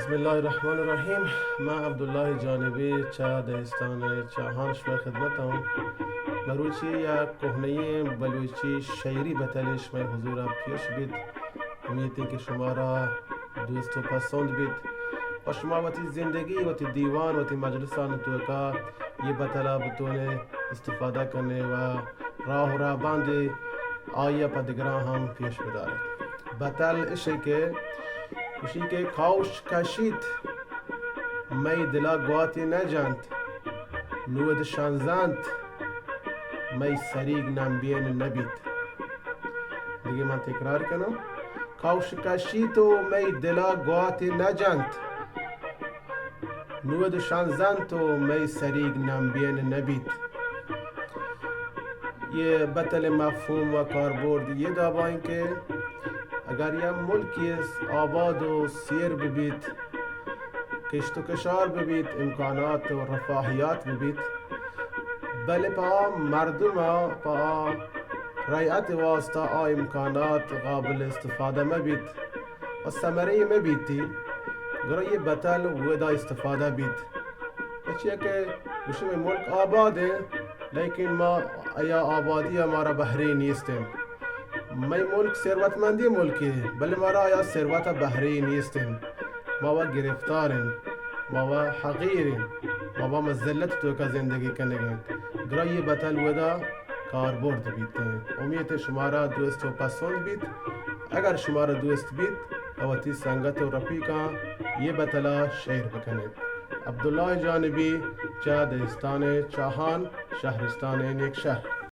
بسم اللہ الرحمن الرحیم۔ من عبداللہ جانبی چہ دہستان چاہان شمئے خدمت ہوں۔ مروچی یک کوہنیں بلوچی شعری بتلے شمئے حضور ءَ پیش بیت۔ امیت کہ شمارا دوست و پسند بیت و شما وتی زندگی، وتی دیوان، وتی مجلسان توکا یہ بتلا بتونے استفادہ کنے و راہ و رہبندے آئی ءَ پہ دگراں ہم پیش بدارے۔ بتل اشے کہ گوشی کہ کاوش کشیت، مئی دلا گواتی نہ جنت، نود شنزنت، مئی سریگ نمبین نبیت۔ دیگه من تکرار کنم۔ کاوش کشیت و مئی دلا گواتی نہ جنت، نود شنزنت و مئی سریگ نمبین نبیت۔ یہ بتل مفہوم و کاربرد یہ دابائیں کہ اگر یک ملکی آباد و سیر ببیت، کشت و کشار ببیت، امکانات و رفاہیات ببیت، بلے پہ آ مردم ءَ، پہ آ رعیت واسطہ آ امکانات قابل استفادہ مہ بیت و ثمرے مہ بیتی، گڑا یہ بتل ودا استفادہ بیت۔ پچیا کہ گوشی مئی ملک آباد ہیں، لیکن ما یا آبادی ءَ مارا بہرے نیست ہیں۔ مئی ملک ثروتمندی ملکے، بلے مارا یا ثروت ءَ بہرے نیست ہیں۔ ما و گرفتار ہیں، ما و حقیر ہیں، ما و مذلت توکا زندگی کنگ ہیں۔ گڑا یہ بتل ودا کاربرد بیت ہیں۔ امیت شمارا دوست و پسند بیت۔ اگر شمارا دوست بیت، تو وتی سنگت و رفیقاں یہ بتلا شیئر بکنیت۔ عبداللہ جانبی، چہ دہستان چاہان، شہرستان نیکشہر۔